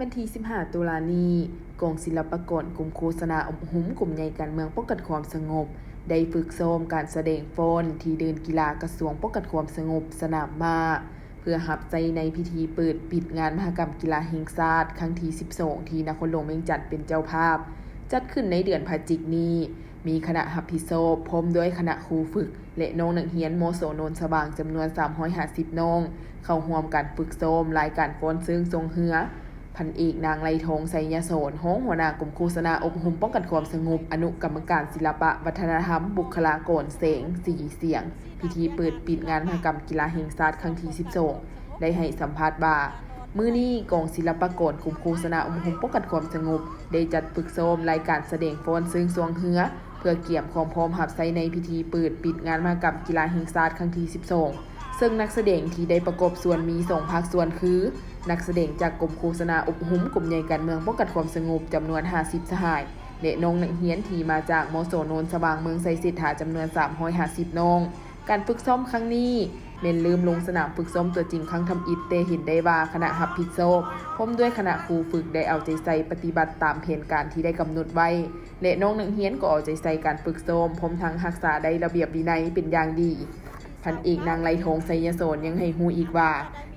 ວັນທີສິບຫ້າຕຸລານີ້, ກອງສິລະປາກອນ ກົມໂຄສະນາອົບຮົມ ກົມໃຫຍ່ການເມືອງປ້ອງກັນຄວາມສະຫງົບ ໄດ້ຝຶກຊ້ອມການສະແດງຟ້ອນທີ່ເດີ່ນກິລາກະຊວງປ້ອງກັນຄວາມສະຫງົບ ສະໜາມມ້າ ເພື່ອຮັບໃຊ້ໃນພິທີເປີດປິດງານມະຫະກຳກິລາແຫ່ງຊາດຄັ້ງທີສິບສອງ ທີ່ນະຄອນຫຼວງວຽງຈັນເປັນເຈົ້າພາບ ຈັດຂຶ້ນໃນເດືອນພະຈິກນີ້. ມີຄະນະຮັບຜິດຊອບ ພ້ອມດ້ວຍຄະນະຄູຝຶກ ແລະ ນ້ອງນັກຮຽນ ມສ ໂນນສະຫວ່າງ ຈຳນວນສາມຮ້ອຍຫ້າສິບນ້ອງ ເຂົ້າຮ່ວມການຝຶກຊ້ອມລາຍການຟ້ອນເຊີງຊ່ວງເຮືອ. ພັນເອກ ນາງ ໄລທອງ ໄຊຍະສອນ ຮອງຫົວໜ້າກົມໂຄສະນາອົບຮົມປ້ອງກັນຄວາມສະຫງົບ ອະນຸກຳມະການສິລະປະວັດທະນະທຳ ບຸກຄະລາກອນ ແສງ ສີສຽງ ພິທີເປີດປິດງານມະຫະກຳກິລາແຫ່ງຊາດຄັ້ງທີສິບສອງ ໄດ້ໃຫ້ສຳພາດວ່າ ມື້ນີ້ກອງສິລະປາກອນກົມໂຄສະນາອົບຮົມປ້ອງກັນຄວາມສະຫງົບ ໄດ້ຈັດຝຶກຊ້ອມລາຍການສະແດງຟ້ອນເຊີງຊ່ວງເຮືອ ເພື່ອກຽມຄວາມພ້ອມຮັບໃຊ້ໃນພິທີເປີດປິດງານມະຫະກຳກິລາແຫ່ງຊາດຄັ້ງທີສິບສອງ ເຊິ່ງນັກສະແດງທີ່ໄດ້ປະກອບສ່ວນມີສອງພາກສ່ວນຄື ນັກສະແດງຈາກກົມໂຄສະນາອົບຮົມກົມໃຫຍ່ການເມືອງປ້ອງກັນຄວາມສະຫງົບ ຈຳນວນຫ້າສິບສະຫາຍ ແລະ ນ້ອງນັກຮຽນທີ່ມາຈາກ ມສ ໂນນສະຫວ່າງ ເມືອງໄຊເສດຖາ ຈຳນວນສາມຮ້ອຍຫ້າສິບນ້ອງ. ການຝຶກຊ້ອມຄັ້ງນີ້ ແມ່ນເລີ່ມລົງສະໜາມຝຶກຊ້ອມຕົວຈິງຄັ້ງທຳອິດ, ແຕ່ເຫັນໄດ້ວ່າຄະນະຮັບຜິດຊອບ ພ້ອມດ້ວຍຄະນະຄູຝຶກ ໄດ້ເອົາໃຈໃສ່ປະຕິບັດຕາມແຜນການທີ່ໄດ້ກຳນົດໄວ້ ແລະ ນ້ອງນັກຮຽນກໍເອົາໃຈໃສ່ການຝຶກຊ້ອມ ພ້ອມທັງຮັກສາໄດ້ລະບຽບວິໄນເປັນຢ່າງດີ. ພັນເອກ ນາງ ໄລທອງ ໄຊຍະສອນ ຍັງໃຫ້ຮູ້ອີກວ່າ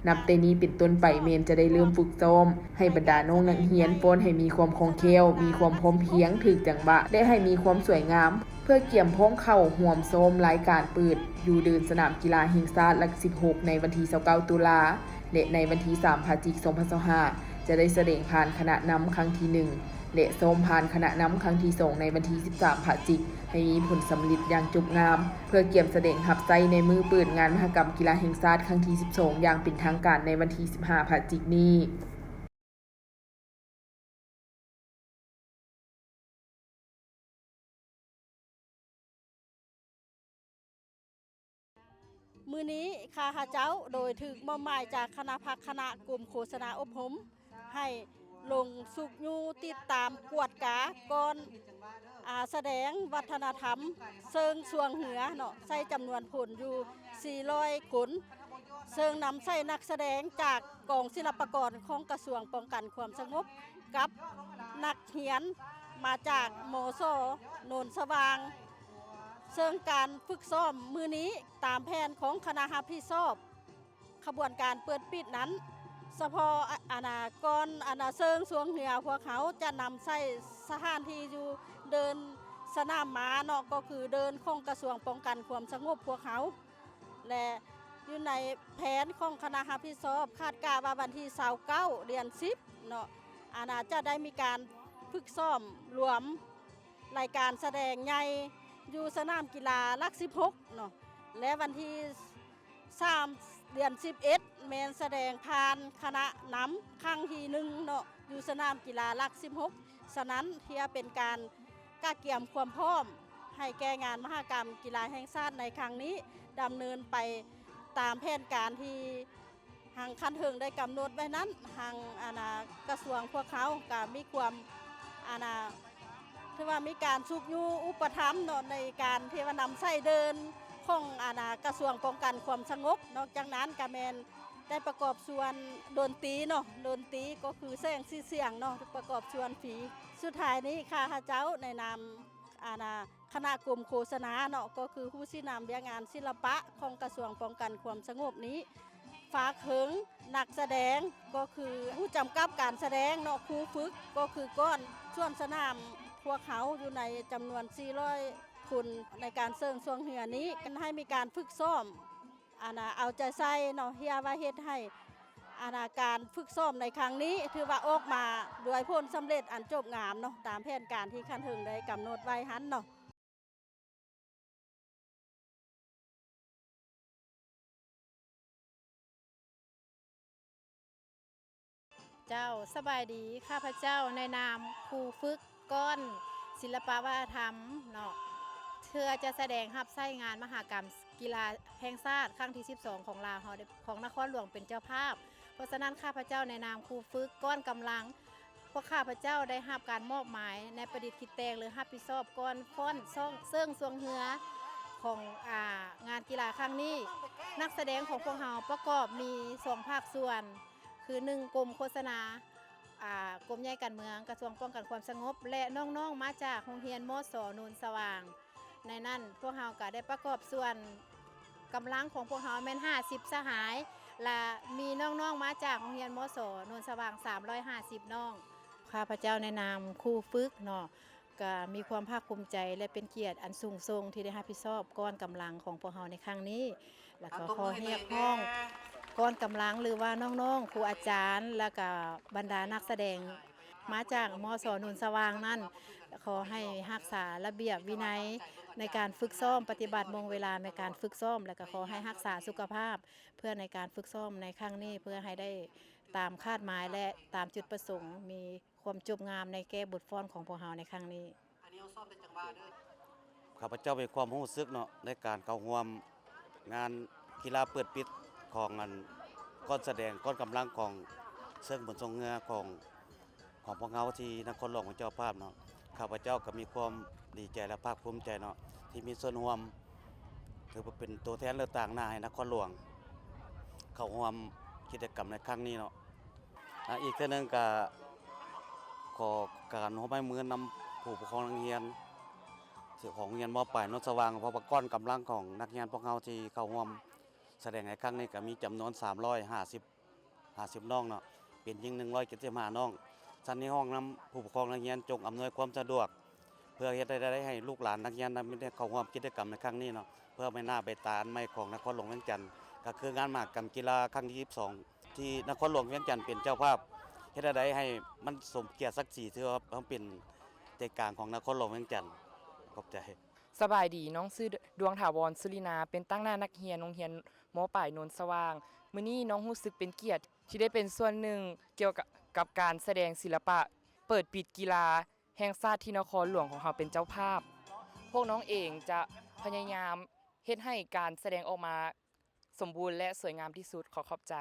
ນັບແຕ່ນີ້ເປັນຕົ້ນໄປ ແມ່ນຈະໄດ້ເລີ່ມຝຶກຊ້ອມໃຫ້ບັນດານ້ອງນັກຮຽນຟ້ອນໃຫ້ມີຄວາມຄ່ອງແຄ້ວ, ມີຄວາມພ້ອມພຽງ, ຖືກຈັງຫວະ ແລະ ໃຫ້ມີຄວາມສວຍງາມ ເພື່ອກຽມພ້ອມເຂົ້າຮ່ວມຊ້ອມລາຍການເປີດຢູ່ເດີ່ນສະໜາມກິລາແຫ່ງຊາດຫຼັກສິບຫົກ ໃນວັນທີຊາວເກົ້າຕຸລາ ແລະ ໃນວັນທີສາມພະຈິກ ສອງພັນຊາວຫ້າ ຈະໄດ້ສະແດງຜ່ານຄະນະນຳຄັ້ງທີໜຶ່ງ ແລະ ຊ້ອມຜ່ານຄະນະນຳຄັ້ງທີສອງ ໃນວັນທີສິບສາມພະຈິກ ໃຫ້ມີຜົນສຳເລັດຢ່າງຈົບງາມ ເພື່ອກຽມສະແດງຮັບໃຊ້ໃນມື້ເປີດງານມະຫະກຳກິລາແຫ່ງຊາດຄັ້ງທີສິບສອງ ຢ່າງເປັນທາງການໃນວັນທີສິບຫ້າພະຈິກນີ້. ມື້ນີ້ຂ້າພະເຈົ້າໂດຍຖືກມອບໝາຍຈາກຄະນະພັກຄະນະກົມໂຄສະນາອົບຮົມ ໃຫ້ລົງຊຸກຍູ້ຕິດຕາມກວດກາກ່ອນ ອາ ສະແດງວັດທະນະທຳເຊີງຊ່ວງເຮືອເນາະ ໃຊ້ຈຳນວນຄົນຢູ່ສີ່ຮ້ອຍຄົນ ເຊິ່ງນຳໃຊ້ນັກສະແດງຈາກກອງສິລະປາກອນຂອງກະຊວງປ້ອງກັນຄວາມສະຫງົບ ກັບນັກຮຽນມາຈາກ ມສ ໂນນສະຫວ່າງ ເຊິ່ງການຝຶກຊ້ອມມື້ນີ້ຕາມແຜນຂອງຄະນະຮັບຜິດຊອບ ຂະບວນການເປີດປິດນັ້ນ ສະເພາະ ອາ ອັນນາ ກ່ອນ ອັນນາ ເຊີງຊ່ວງເຮືອ ພວກເຮົາຈະນຳໃຊ້ສະຖານທີ່ຢູ່ເດີ່ນສະໜາມມ້າເນາະ ກໍຄືເດີ່ນຂອງກະຊວງປ້ອງກັນຄວາມສະຫງົບພວກເຮົາ ແລະ ຢູ່ໃນແຜນຂອງຄະນະຮັບຜິດຊອບ ຄາດກະວ່າວັນທີຊາວເກົ້າ ເດືອນສິບເນາະ ອັນນາ ຈະໄດ້ມີການຝຶກຊ້ອມລວມລາຍການສະແດງໃຫຍ່ຢູ່ສະໜາມກິລາຫຼັກສິບຫົກເນາະ ແລະ ວັນທີ ສາມ ເດືອນສິບເອັດ ແມ່ນສະແດງຜ່ານຄະນະນຳຄັ້ງທີໜຶ່ງເນາະ ຢູ່ສະໜາມກິລາຫຼັກສິບຫົກ ສະນັ້ນ ເພື່ອເປັນການກະກຽມຄວາມພ້ອມໃຫ້ແກ່ງານມະຫະກຳກິລາແຫ່ງຊາດໃນຄັ້ງນີ້ ດຳເນີນໄປຕາມແຜນການທີ່ທາງຂັ້ນເທິງໄດ້ກຳນົດໄວ້ນັ້ນ ທາງ ອັນນາ ກະຊວງພວກເຮົາກະມີຄວາມ ອັນນາ ຖືວ່າມີການຊຸກຍູ້ອຸປະຖຳເນາະ ໃນການທີ່ວ່ານຳໃຊ້ເດີ່ນຂອງ ອັນນາ ກະຊວງປ້ອງກັນຄວາມສະຫງົບ. ນອກຈາກນັ້ນກະແມ່ນໄດ້ປະກອບສ່ວນດົນຕີເນາະ ດົນຕີກໍຄືແສງສີສຽງເນາະ ປະກອບສ່ວນຟຣີ. ສຸດທ້າຍນີ້ ຂ້າພະເຈົ້າໃນນາມ ອັນນາ ຄະນະກົມໂຄສະນາເນາະ ກໍຄືຜູ້ຊີ້ນຳວຽກງານສິລະປະຂອງກະຊວງປ້ອງກັນຄວາມສະຫງົບນີ້ ຝາກເຖິງນັກສະແດງ ກໍຄືຜູ້ກຳກັບການສະແດງເນາະ ຄູຝຶກ ກໍຄືກ້ອນສວນສະໜາມພວກເຮົາຢູ່ໃນຈຳນວນສີ່ຮ້ອຍຄົນ ໃນການເຊີງຊ່ວງເຮືອນີ້ ໃຫ້ມີການຝຶກຊ້ອມ ອັນນາ ເອົາໃຈໃສ່ເນາະ ເພື່ອວ່າເຮັດໃຫ້ ອັນນາ ການຝຶກຊ້ອມໃນຄັ້ງນີ້ ຖືວ່າອອກມາດ້ວຍຜົນສຳເລັດອັນຈົບງາມເນາະ ຕາມແຜນການທີ່ຂັ້ນເທິງໄດ້ກຳນົດໄວ້ຫັ້ນເນາະ. ເຈົ້າ ສະບາຍດີ ຂ້າພະເຈົ້າໃນນາມຄູຝຶກກ້ອນສິລະປະວັດທະນະທຳເນາະ ເພື່ອຈະສະແດງຮັບໃຊ້ງານມະຫະກຳກິລາແຫ່ງຊາດຄັ້ງທີສິບສອງຂອງລາວເຮົາ ຂອງນະຄອນຫຼວງເປັນເຈົ້າພາບ. ເພາະສະນັ້ນ ຂ້າພະເຈົ້າໃນນາມຄູຝຶກກ້ອນກຳລັງ ພວກຂ້າພະເຈົ້າໄດ້ຮັບການມອບໝາຍໃນປະດິດຄິດແຕ່ງ ຫຼື ຮັບຜິດຊອບກ້ອນຟ້ອນເຊີງຊ່ວງເຮືອຂອງ ອາ ງານກິລາຄັ້ງນີ້. ນັກສະແດງຂອງພວກເຮົາປະກອບມີສອງພາກສ່ວນ ຄື ໜຶ່ງ ກົມໂຄສະນາ ອ່າ ກົມໃຫຍ່ການເມືອງ ກະຊວງປ້ອງກັນຄວາມສະຫງົບ ແລະ ນ້ອງໆ ມາຈາກໂຮງຮຽນ ມສ ໂນນສະຫວ່າງ. ໃນນັ້ນພວກເຮົາກະໄດ້ປະກອບສ່ວນ ກຳລັງຂອງພວກເຮົາແມ່ນຫ້າສິບສະຫາຍ ແລະ ມີນ້ອງໆ ມາຈາກໂຮງຮຽນ ມສ ໂນນສະຫວ່າງ ສາມຮ້ອຍຫ້າສິບນ້ອງ. ຂ້າພະເຈົ້າໃນນາມຄູຝຶກເນາະ ກະມີຄວາມພາກພູມໃຈ ແລະ ເປັນກຽດອັນສູງສົ່ງທີ່ໄດ້ຮັບຜິດຊອບກ້ອນກຳລັງຂອງພວກເຮົາໃນຄັ້ງນີ້ ແລະ ກໍຂໍຮຽກຮ້ອງກ້ອນກຳລັງ ຫຼືວ່ານ້ອງໆ ຄູອາຈານ ແລະ ກະບັນດານັກສະແດງມາຈາກ ມສ ໂນນສະຫວ່າງນັ້ນ ຂໍໃຫ້ຮັກສາລະບຽບວິໄນໃນການຝຶກຊ້ອມ ປະຕິບັດໂມງເວລາໃນການຝຶກຊ້ອມ ແລະ ກະຂໍໃຫ້ຮັກສາສຸຂະພາບ ເພື່ອໃນການຝຶກຊ້ອມໃນຄັ້ງນີ້ ເພື່ອໃຫ້ໄດ້ຕາມຄາດໝາຍ ແລະ ຕາມຈຸດປະສົງ ມີ ຄວາມຈົບງາມໃນແກ້ບົດຟ້ອນຂອງພວກເຮົາໃນຄັ້ງນີ້. ຂ້າພະເຈົ້າມີຄວາມຮູ້ສຶກເນາະ ໃນການເຂົ້າຮ່ວມງານກິລາເປີດປິດຂອງອັນ ກ້ອນສະແດງ ກ້ອນກຳລັງຂອງເຊິ່ງບຸນຊ່ວງເຮືອຂອງ ຂອງພວກເຮົາທີ່ນະຄອນຫຼວງເປັນເຈົ້າພາບເນາະ. ຂ້າພະເຈົ້າກໍມີຄວາມດີໃຈ ແລະ ພາກພູມໃຈເນາະ ທີ່ມີສ່ວນຮ່ວມ ຖືວ່າເປັນຕົວແທນ ຫຼື ຕາງໜ້າໃຫ້ນະຄອນຫຼວງເຂົ້າຮ່ວມກິດຈະກຳໃນຄັ້ງນີ້ເນາະ. ອາ ອີກເທື່ອໜຶ່ງກະຂໍການຮ່ວມໄມ້ມືນຳຜູ້ປົກຄອງນັກຮຽນຂອງໂຮງຮຽນ ມ.ປາຍ ໂນນສະຫວ່າງ ເພາະວ່າກ້ອນກຳລັງຂອງນັກຮຽນພວກເຮົາທີ່ເຂົ້າຮ່ວມສະແດງໃນຄັ້ງນີ້ກະມີຈຳນວນສາມຮ້ອຍຫ້າສິບ ຫ້າສິບນ້ອງເນາະ ເປັນຍິງໜຶ່ງຮ້ອຍເຈັດສິບຫ້ານ້ອງ. ຊັ້ນຮຽກຮ້ອງນຳຜູ້ປົກຄອງນັກຮຽນຈົ່ງອຳນວຍຄວາມສະດວກ ເພື່ອເຮັດໃຫ້ ໃຫ້ລູກຫຼານນັກຮຽນນັ້ນໄດ້ເຂົ້າຮ່ວມກິດຈະກຳໃນຄັ້ງນີ້ເນາະ ເພື່ອໃບໜ້າໃບຕາອັນໃໝ່ຂອງນະຄອນຫຼວງວຽງຈັນ ກໍຄືງານມະຫະກຳກິລາຄັ້ງທີສິບສອງ ທີ່ນະຄອນຫຼວງວຽງຈັນເປັນເຈົ້າພາບ ເຮັດໃດໃຫ້ມັນສົມກຽດສັກສີ ຖືວ່າເຮົາເປັນໃຈກາງຂອງນະຄອນຫຼວງວຽງຈັນ. ຂອບໃຈ. ສະບາຍດີ, ນ້ອງຊື່ ດວງຖາວອນ ສຸລິນາ ເປັນຕາງໜ້ານັກຮຽນໂຮງຮຽນ ມ.ປາຍ ໂນນສະຫວ່າງ. ມື້ນີ້ນ້ອງຮູ້ສຶກເປັນກຽດທີ່ໄດ້ເປັນສ່ວນໜຶ່ງກ່ຽວກັບ ກັບການສະແດງສິລະປະເປີດປິດກິລາ ແຫ່ງຊາດທີ່ນະຄອນຫຼວງຂອງເຮົາເປັນເຈົ້າພາບ. ພວກນ້ອງເອງຈະພະຍາຍາມເຮັດໃຫ້ການສະແດງອອກມາສົມບູນ ແລະ ສວຍງາມທີ່ສຸດ. ຂໍຂອບໃຈ.